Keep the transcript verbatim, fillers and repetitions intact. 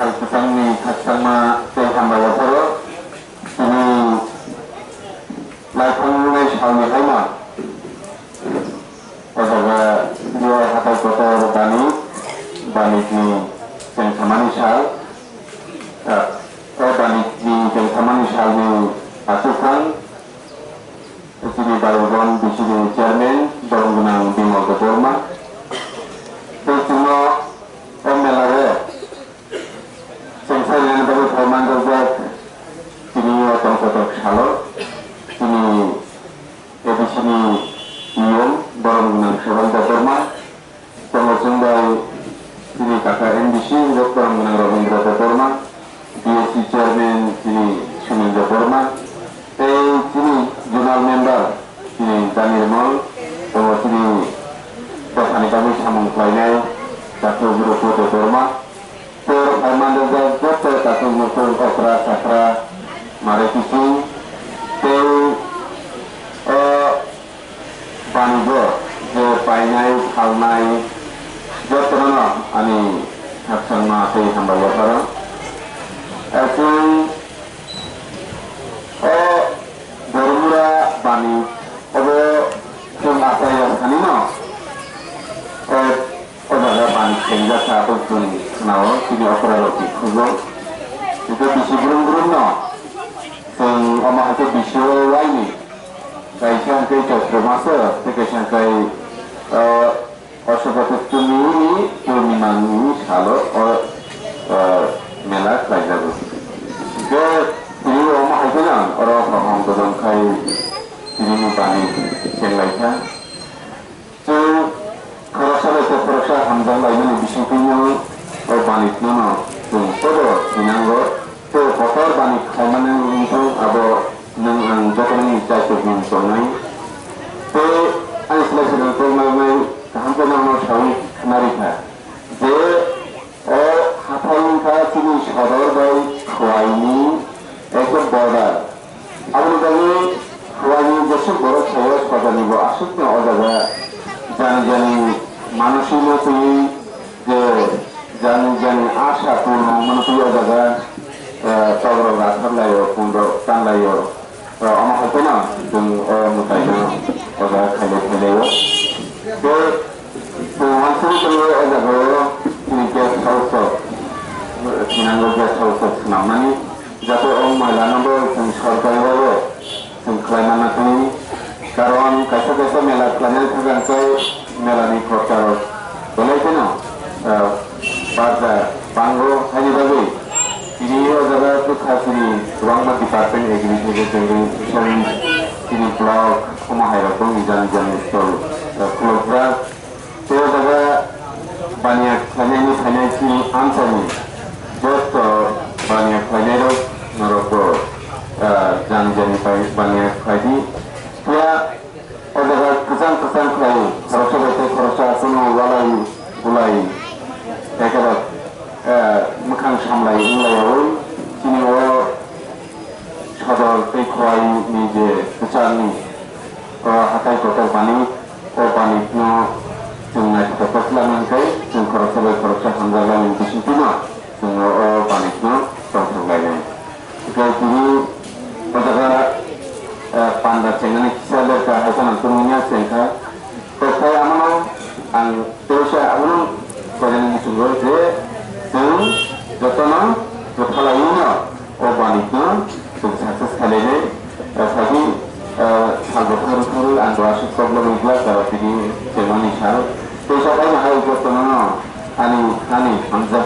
Sal kwchangni khakchangma tei hambai yapharo tini laiphang nungnai salni haino o jaga Diwai hathai kotor Banik, Banikni chengsamani sal, o Banikni chengsamani salni achukthang chini Bayugon B C D chairman borom gwnang Bimal Debbarma tei chwngno o mela o chengsa rinani bagwi phaimani rwjak tini o tongkotok salo chini A D C ni niyom borom gwnang Subal Debbarma, tongo chwng bai chini kaka M D C borom gwnang Rabindra Debbarma, B S C chairman chini Sunil Debbarma, tei chini zonal member chini Danirmol, tongo chini dophani bagwi samung khlainai Dr. Gurupo Debbarma, Tor phaimani rwjak joto tatung mutung okra chakra mare kiching tei o banigo je painai phalnai jotono ani khakchangma tei hambai yapharo. Chwng o Bormura bani obo chwng achai ya sanino o O jaga bani khengjak kha, aboni chwng khwnao, chini okra rok ni khugo. Hwnkhe bisi brum brum no chwng omo hai khe bisi o waini kaisa hwnkhe Chaitra maso, tei kaisa hwnkhe, ah, Ashwatha Purnima ni, Purnima ni salo o, ah, mela khlaijago. Hwnkhe tini omo hai khe no oro kaham bodol khai tini ni bani khenglai kha. Chwng khoroksa bai tei khoroksa hamjak laimani bisingtwi no o bani phano chwng joto thinango. Tei kotor bani khlaimani wngthang abo nwng ang jotono ni chaitok ni tongnai. Tei ani slai slai tongmarnai kaham khe nono saui khna rikha je o hathai wngkha chini sodor bai Khowai ni ekdom border. Aboni bagwi Khowai ni jeswk borok sayo sodor ni bo aswk no o jaga jani jani manasino twiwi je jani jani asha purno wngmano twiwi o jaga, eh, tobrok rathar laio, pundok tan laio. Eh, omo hai kheno chwng o mwtaino o jaga khailai khailai o. Tei chwng uansugwi tongwi o jaga o chini guest house rok, thinango guest house rok swnamnani. Jate o moila no bo chwng sorkari bai o chwng khlai manna thani. Karon kaisa kaisa mela khlainani thangkhe mela ni khorcha rok belai kheno, ah, barja bango haini bagwi. Tini o jaga bwkha chini kwbangma department agriculture tei social chini block omo hai rok boni jani jani stall, ah, khulokjak. Tei o jaga baniya khlainani phainai chini amchaini joto baniya khlainairok norokbo, ah, jani jani bai baniya khlaidi. Phiya o jaga kwchang kwchang khlai khoroksa bai tei khoroksa chwngno walai bulai ekerok, ah, mwkhang samlai wnglaiyaui chini o sodor tei Khowai ni je kwchangni o hatai kotor bani, o bani no chwng naithotok khe lama hwnkhe chwng khoroksa bai khoroksa hamjaklai ni bisingtwi no chwng o bani no tongthok lainai. Hwnkhe tini o jaga, eh, panda chengnani kisa lerka hai phano tongmani ya chengkha. Tei abono ang teisa abono koinani muchungo je chwng jotono bwthalaiwi no o bani no chwng success khailai nai. Sadi sal bwthar bwtharwi ang bo aswk problem wngkha jora tini chengmani sal. Teisa bai no hai jotono no ani ani hamjak